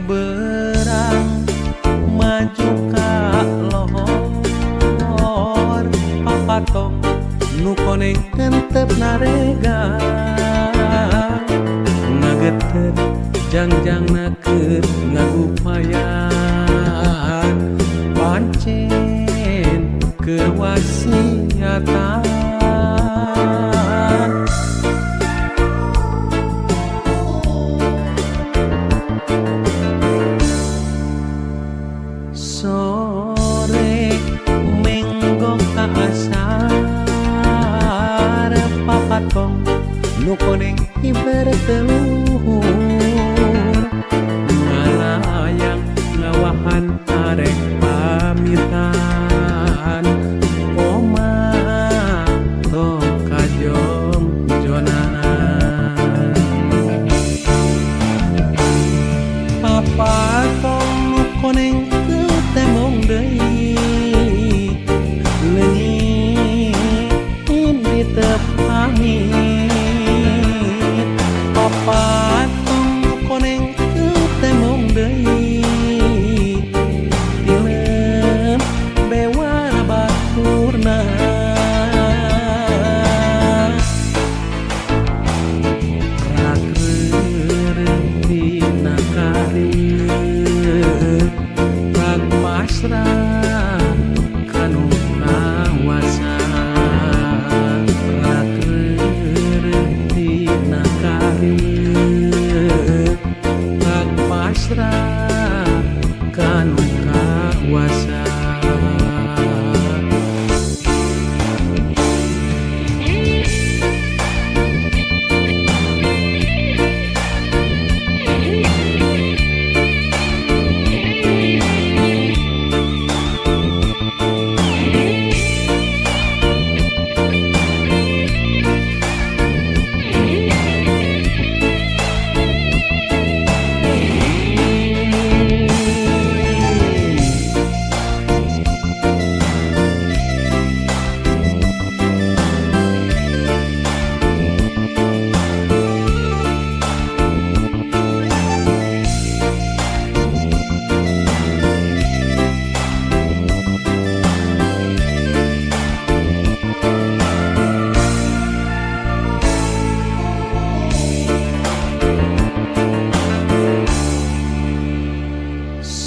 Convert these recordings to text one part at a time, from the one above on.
Berang maju ka lohor papatong nu koneng hentep naregang ngageter jangjang keur ngagupayan pancen keur wasiatan. Sore menggok ka asar papatong nu koneng hiber teluhur ngalayang ngawahan arek pamitan koma tong kajong-jonan papatong nu koneng teu temong deui leungit ini teu pamit papatong nu koneng teu temong deui tilem bewara baturna rak reureum dina kareut rak pasrah kanu kawasa rak reureum dina kareut rak pasrah kanu kawasa.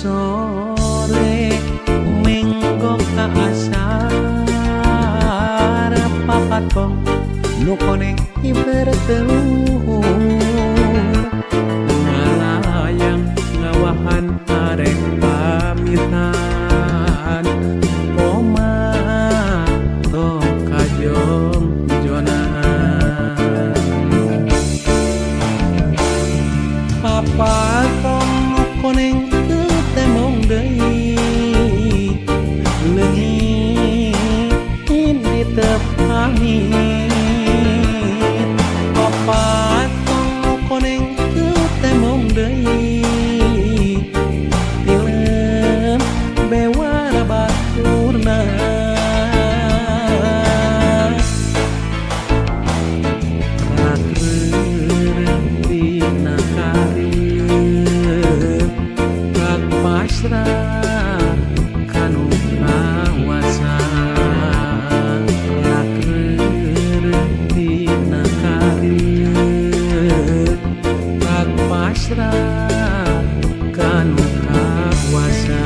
Sore menggok ka asar papatong nu koneng hiber teluhur ngalayang ngawahan arek pamitan koma tong kajong-jonan papatong nu koneng teu temong deui leungit ini teu pamit papatong nu koneng teu temong deui tilem bewara baturna rak reureum dina kareut rak pasrah kanu kawasa rak reureum dina kareut rak pasrah kanu kawasa.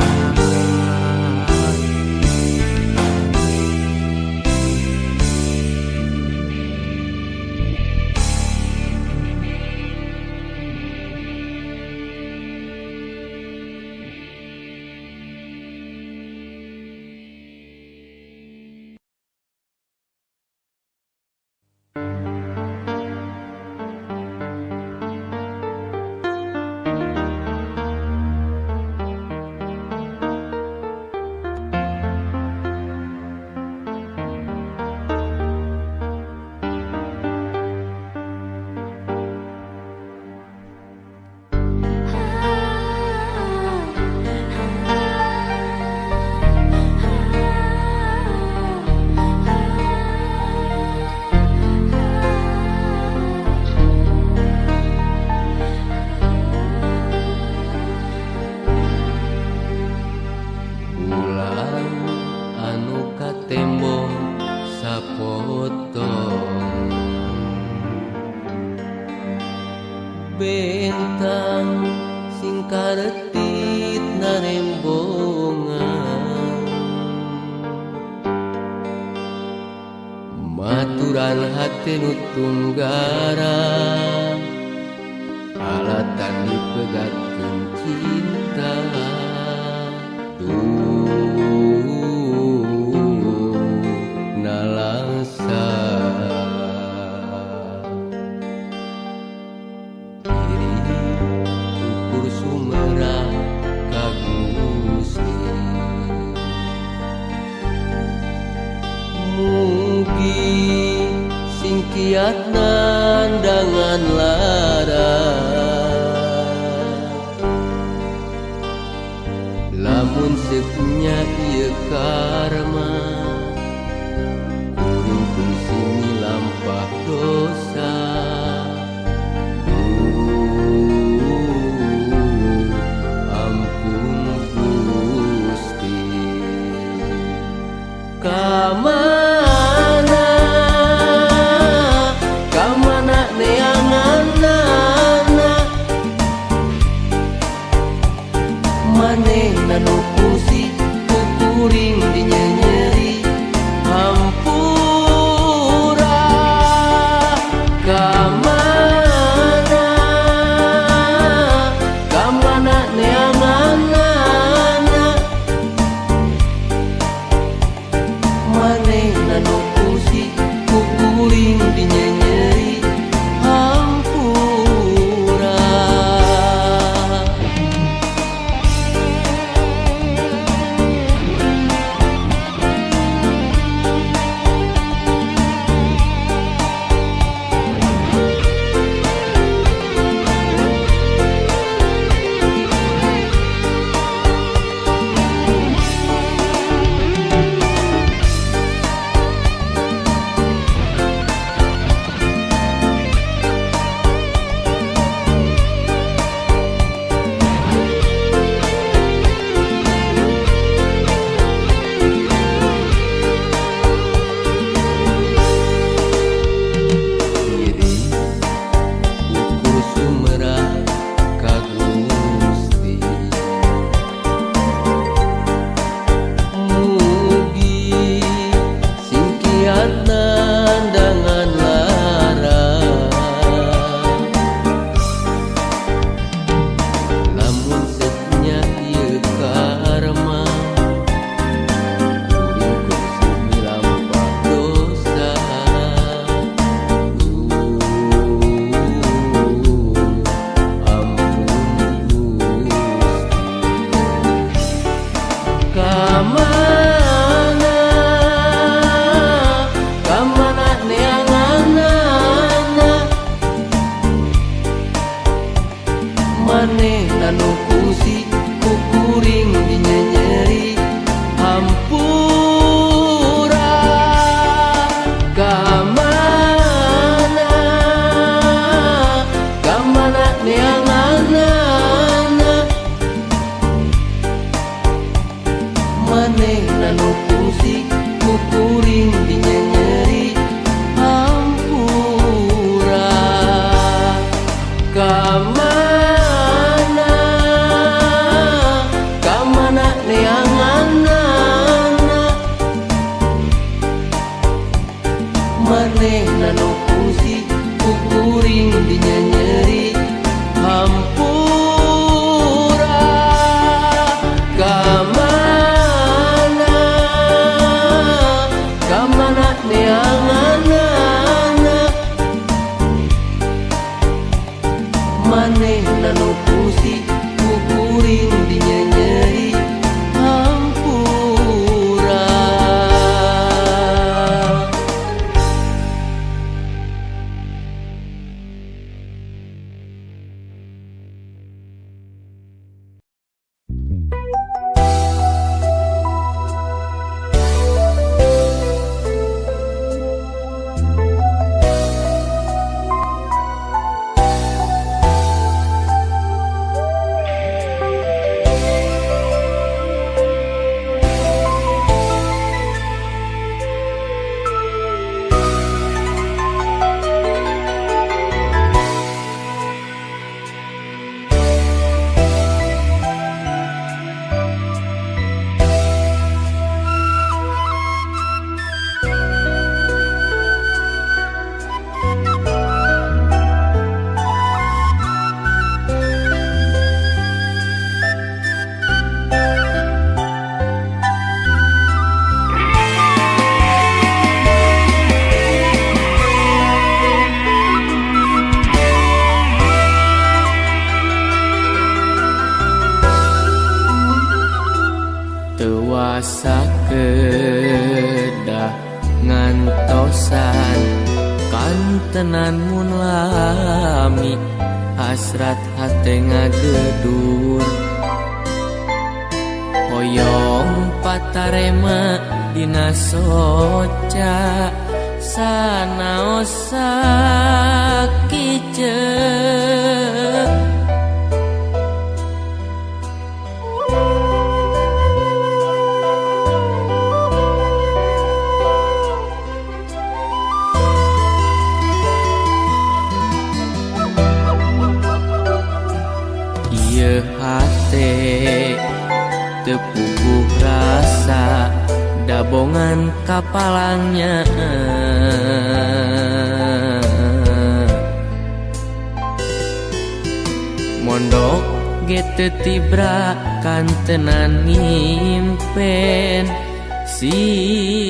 saretit narembongan maturan hate nu tunggara alatan dipegatkeun cinta. Duh nalangsa diri ukur sumerah ka Gusti. Mugi singkiat nandangan lara lamun sepunya ieu karma kuring kungsi milampah dosa. Duh ampun Gusti. Kamana kamana neanganana manehna nu kungsi ku kuring dinyenyeri hampura. Kamana kamana neanganana manehna nu kungsi ku kuring dinyenyeri hampura. Diri ukur sumerah ka Gusti. Mugi singkiat nandangan lara lamun sepunya ieu karma kuring kungsi milampah dosa. Duh ampun Gusti. Kamana kamana neanganana manehna nu kungsi ku kuring dinyenyeri hampura. Kamana kamana neanganana manehna nu kungsi ku kuring dinyenyeri hampura. Kamana Teu kedah ngantosan kantenan mun lami hasrat hate ngagedur hoyong patarema dina soca sanaos sakiceuk. Ieu hate teu puguh rasa dabongan kapalangnya mondok ge teu tibra kantenan ngimpen simpen.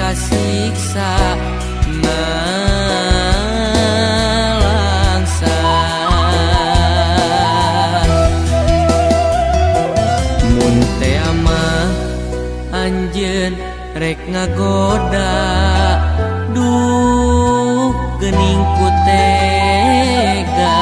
Kasiksa nalangsa mun tea mah anjeun rek ngagoda duh geuning ku tega.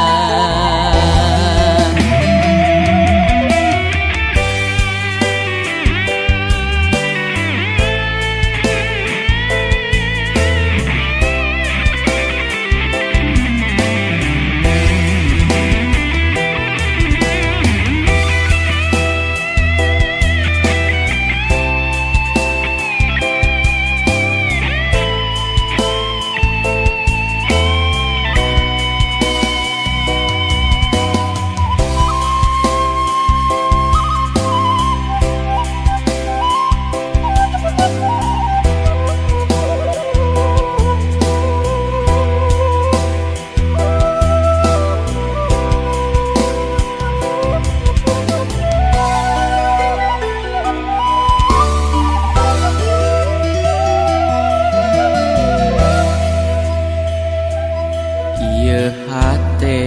Ieu hate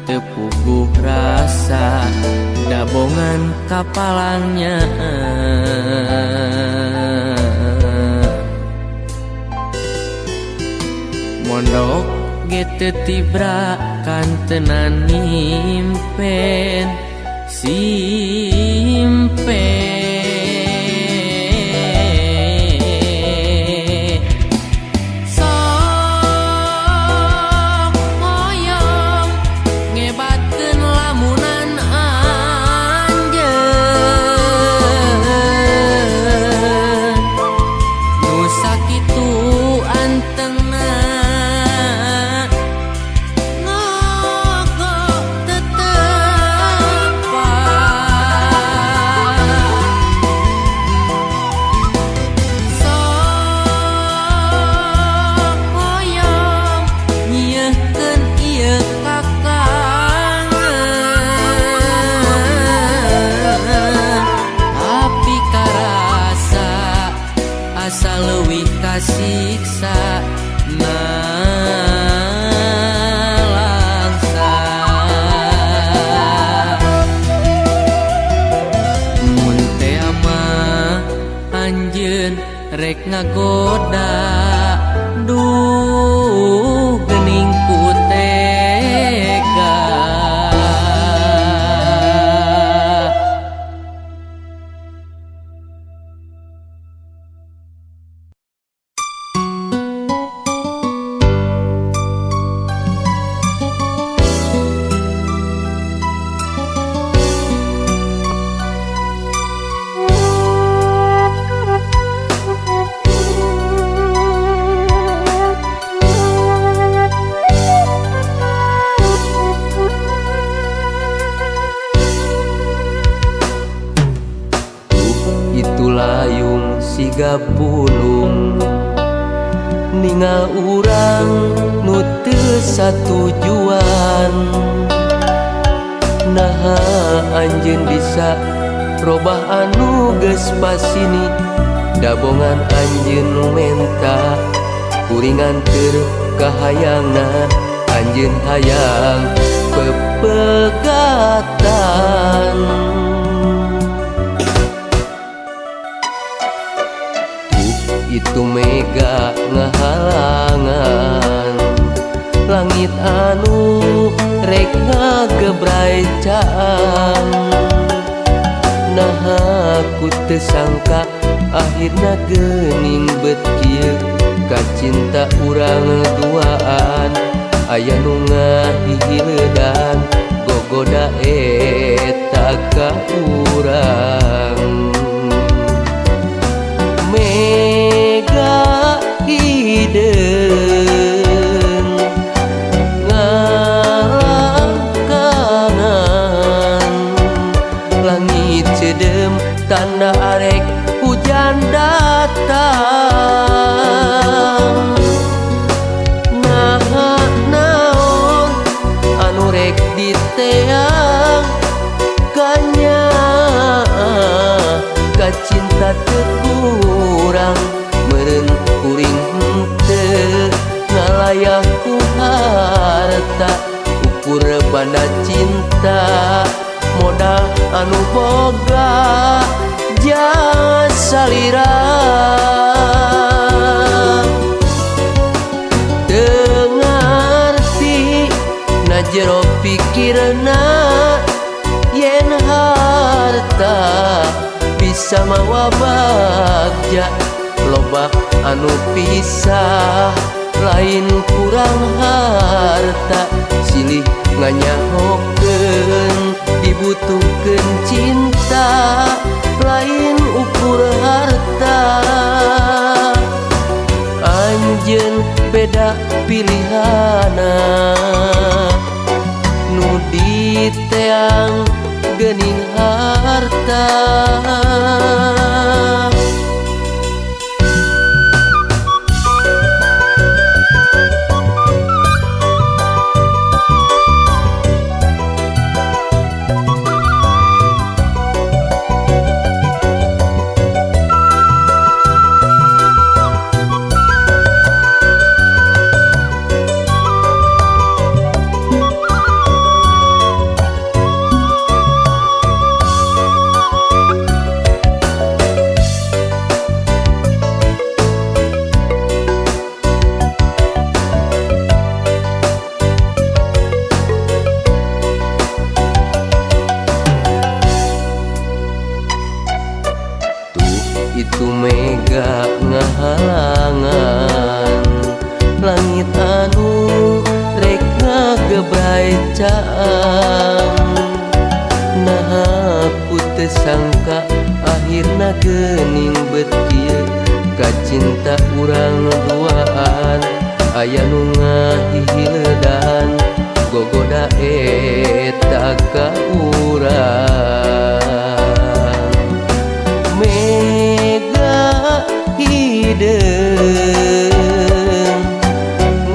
teu puguh rasa dabongan kapalangnya mondok ge teu tibra kantenan ngimpen simpen. Asa leuwih kasiksa nalangsa mun tea mah anjeun rek ngagoda duh geuning ku tega. siga pulung ningal urang nu teu satujuan. Naha anjeun bisa robah anu geus pasini, dabongan anjeun nu menta kuring nganteur ka hayangna anjeun hayang pepegatan. Tuh itu mega ngahalangan langit anu rek ngagebrai caang. Naha ku teu sangka akhirna geuning bet kieu ka cinta urang duaan. Aya nu ngahihiledan gogoda eta ka urang. Mega hideung ngalangkangan langit cedem tanda arek hujan datang. Naha naon anu rek diteang kanya ka cinta teu kurang meureun kuring henteu ngalayah ku harta ukur banda cinta modal anu boga jasa salira. Teu ngarti na jero pikirna yen harta bisa mawa bagja loba anu pisah lain kurang harta silih nganyahokeun dibutuhkeun cinta lain ukur harta. Anjeun beda pilihana nu diteang geuning harta. Itu mega ngahalangan langit anu rek ngagebrai caang. Naha ku teu sangka akhirna geuning bet kieu ka cinta urang duaan. Aya nu ngahihiledan gogoda eta ka urang. Mega hideung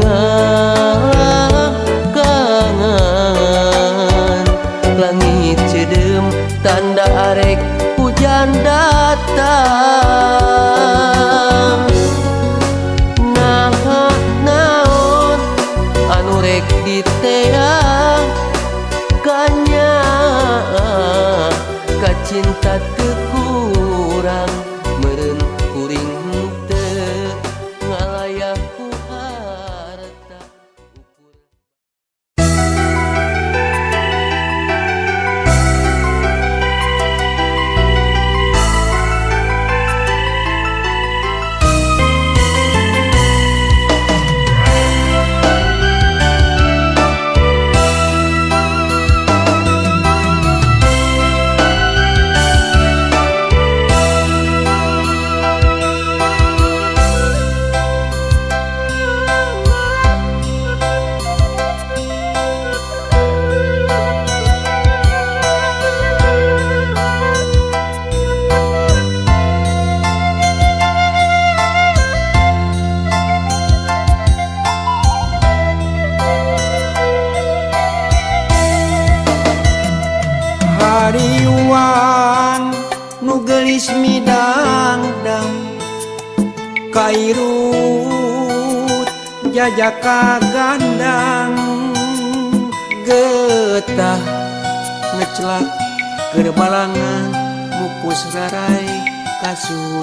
ngalangkangan langit cedem tanda arek hujan datang. Naha naon anu rek diteang kanya ka cinta teu kurang meureun kuring teu ngalayah ku harta ukur. Geulis midangdang kairut jajaka gandang getah ngecelak keur balangan mupus rarai kasucian.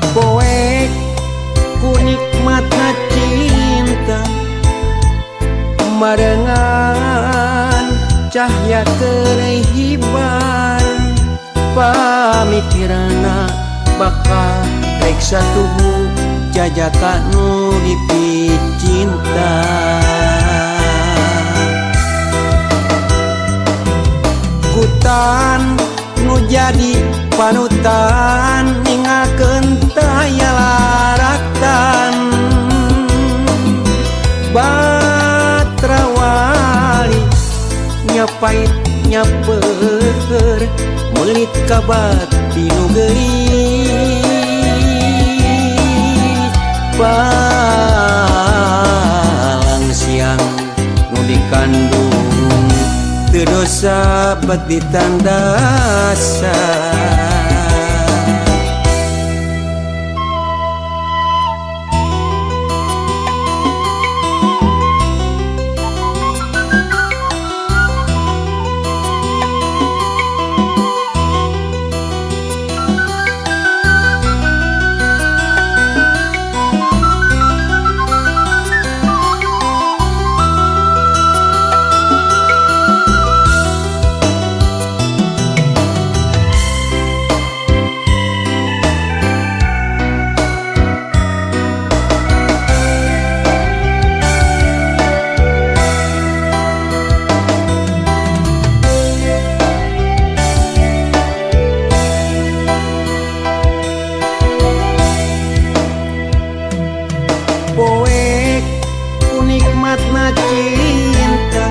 Poek ku nikmatna cinta marengan cahya keur hibar pamikiranna bakal rek satuhu jajaka nu dipicinta. Kutan nu jadi panutan ningalkeun taya laratan batrawali nyapait nyapeur meulit ka bati nu geulis palang siang nu dikandung teu dosa bet ditandasan. Cinta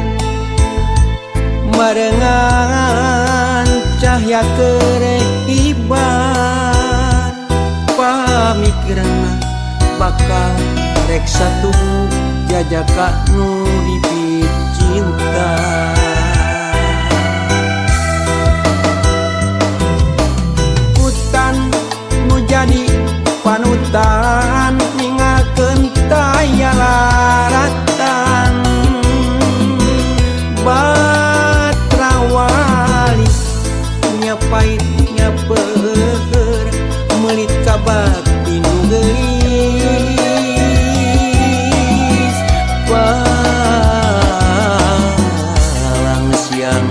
marengan cahya keur hibar pamikiranna bakal rek satuhu jajaka nu dipicinta. Kutan nu jadi panutan ningalkeun taya laratan batrawali nyapait nyapeur meulit ka bati nu geulis palang siang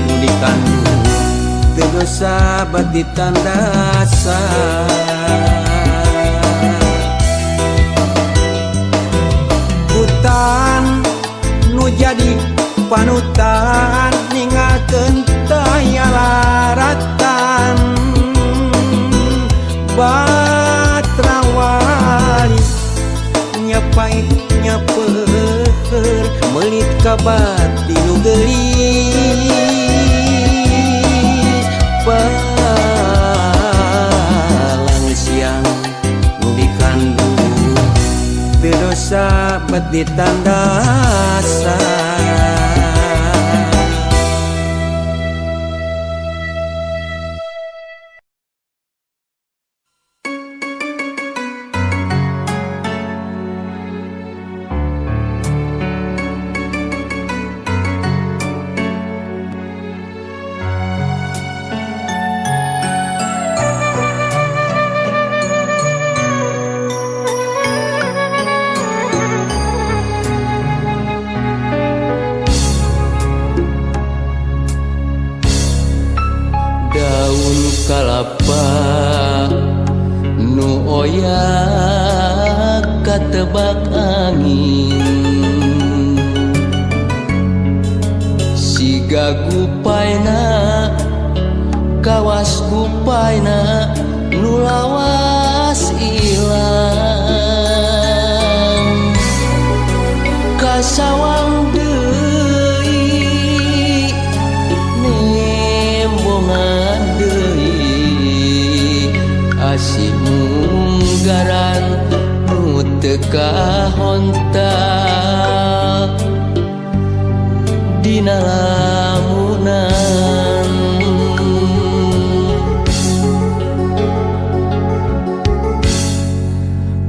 nu dikandung teu dosa bat ditandasan. Kutan nu jadi panutan ningalkeun taya laratan batrawali nyapait nyapeur meulit ka bati nu geulis palang siang nu dikandung teu dosa bet ditandasan. Kalapa nu oyak katebak angin siga gupaina kawas gupaina nu lawas ilang kasawang deui nembongan deui asih munggaran nu teu kahonta. dina lamunan.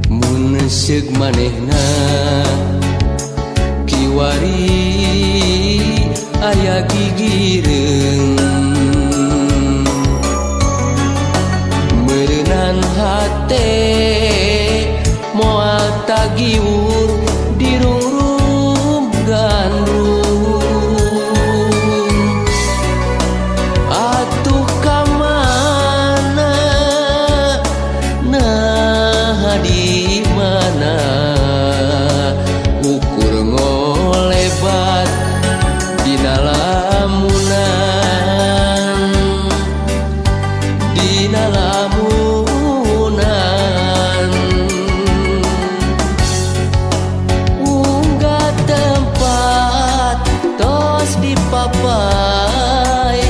Mun seug manehna kiwari aya gigireung, meureunan hate moal tagiwur dirungrum gandrung. Atuh ka mana, nah di mana ukur ngolebat dina lamunan, dina lamunan. Unggah tempat tos dipapai,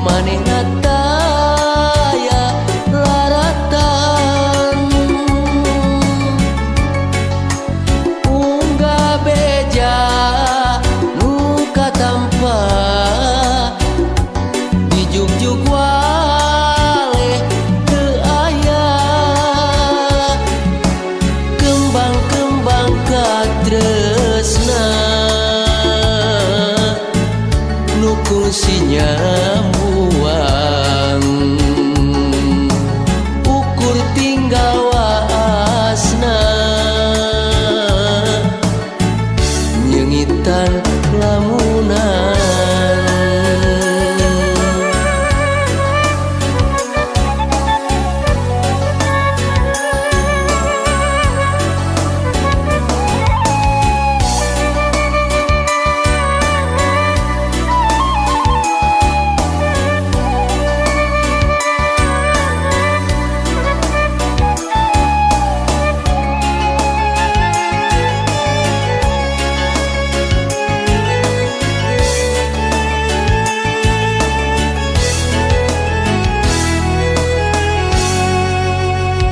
manehna taya laratan. Unggah beja nu katampa, dijugjug wale teu aya. Kembang-kembang katresna nu kungsinya buang, ukur tinggal waasna nyengitan lamunan.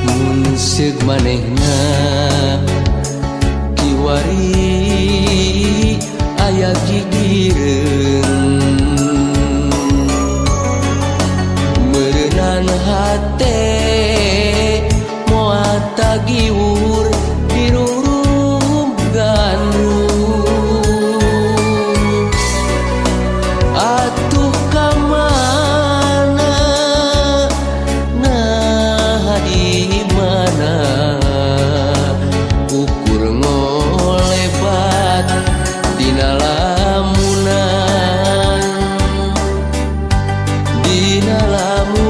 Mun seug manehna kiwari aya gigireung, meureunan hate moal tagiwur dirungrum gandrung. Atuh ka mana, nah di mana ukur ngolebat dina lamunan, dina lamunan.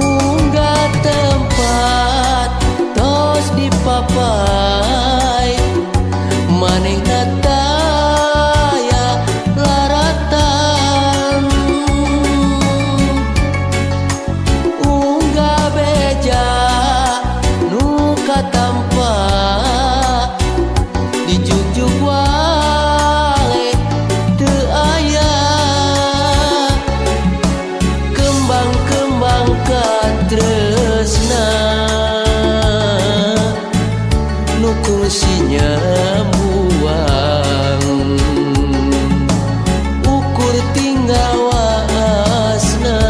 Unggah tempat tos dipapai, manehna taya laratan. Unggah beja nu katampa, dijugjug wale teu aya. Kembang-kembang katresna nu kungsinya buang, ukur tinggal waasna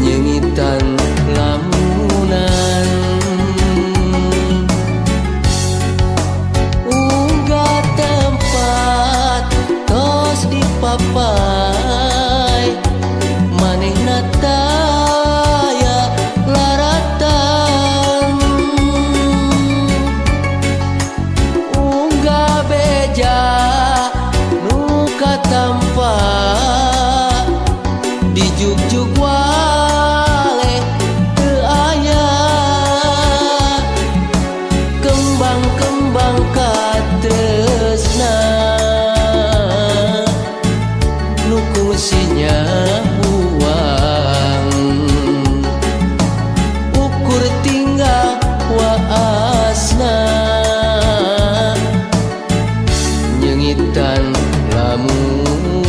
nyengitan lamunan. Unggah tempat tos dipapai, manehna taya laratan. Unggah beja nu katampa, dijugjug wale teu aya. Kembang-kembang katresna nu kungsinya buang, ukur tinggal waasna nyengitan lamun.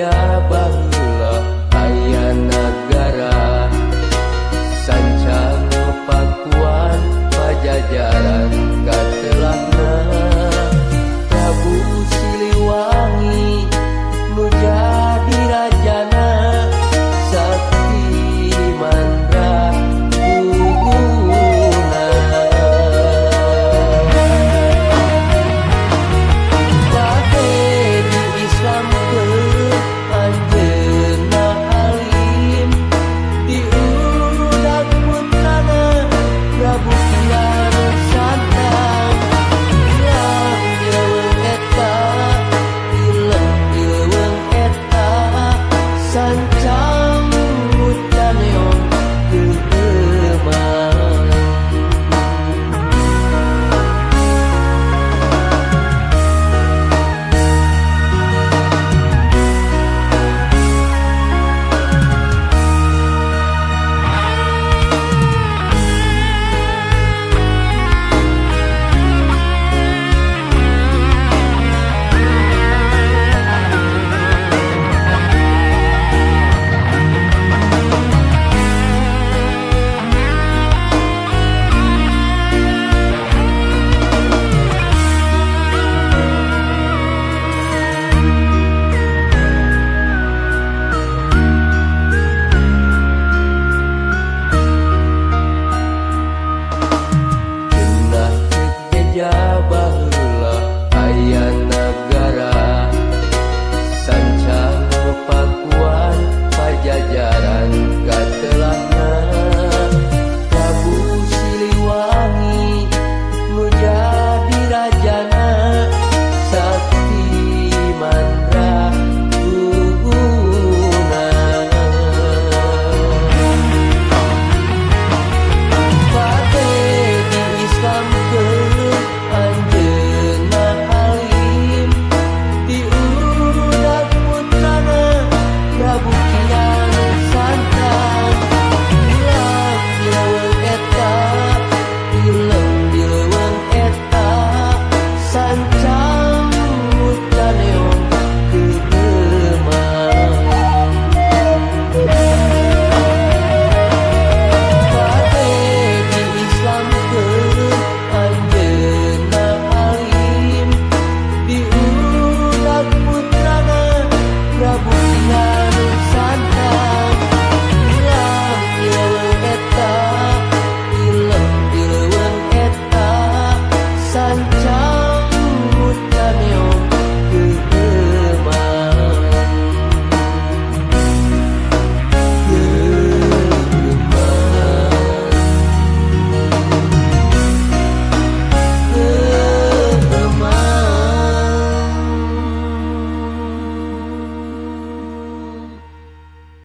Raja baheula aya nagara.